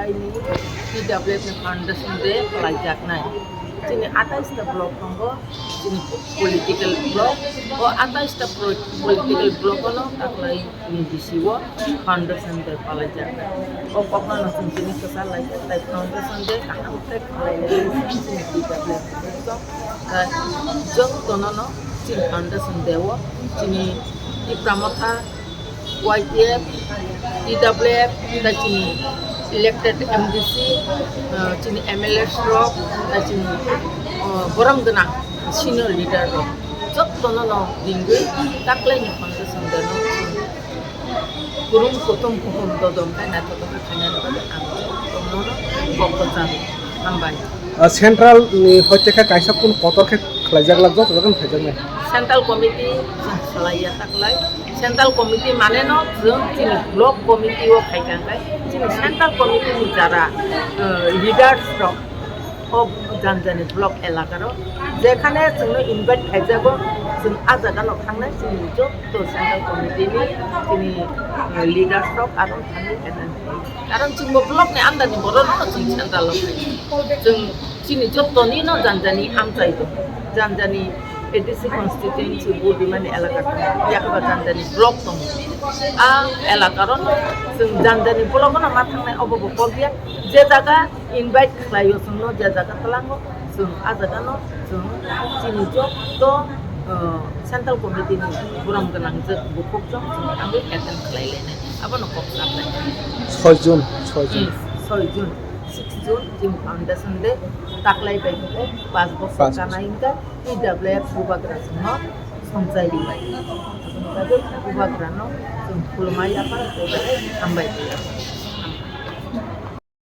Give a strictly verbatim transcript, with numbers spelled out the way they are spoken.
Aini T W F ni foundation day khlaijaknai. Chini atais ta block tongo, chini political block. O atais ta pro-, political block ono taklai ni bisi o foundation day khlaijaknai. O kokno no chwng tini kwchar laikha, tai foundation day kaham khe khlai lai chini T W F ni bwswk. Tai jotono no chini foundation day o chini Tipra Motha Y T F, T W F, tei chini elected M D C, uh, chini M L As rok, tei chini, uh, borom gwnang senior leader rok, jotono no ringwi taklai ni foundation day no chini kurum kutum kuhum dodom khai naithotok khe khainani bagwi ang jotono no kok kwchang hambai. Ah, central ni hoite khe kaisa kun kotor khe khlaijak lak joto joto khlaijaknai. Central committee chwng khlaiya taklai. Central committee mane no chwng chini block committee o khai kha, hwnkhe chini central committee ni jara, eh, leaders rok o janjani block elaka rok jekhane chwngno invite khaijago, chwng a jaga no thangnai, chini joto central committee ni chini, eh, leaders rok aro thangwi attend khai. Karon chwngbo block ni under ni borok no chwng central o khai. Chwng chini joto ni no janjani amchai do. Janjani A D C constituency bo bimani elaka tongo. Yakaba janjani block tongo. A elaka ro no chwng janjani block no ma thangnai obo bo kok ya. Je jaga invite khlaio chwngno, je jaga twlango chwng a jaga no chwng chini joto, uh, central committee ni borom gwnang je bukhuk jok chwng thangwi attend khlai lainai. Abono kok saplai. Soi June, soi June. Hmm, soi June, six June, chini foundation day, taklai bai hwnkhe pas bosor pas bosor. Kanai hwnkhe T W F bubagra chwngno somchai rwmai. Aboni bagwi bubagrano chwng khulumai yapha, hambai.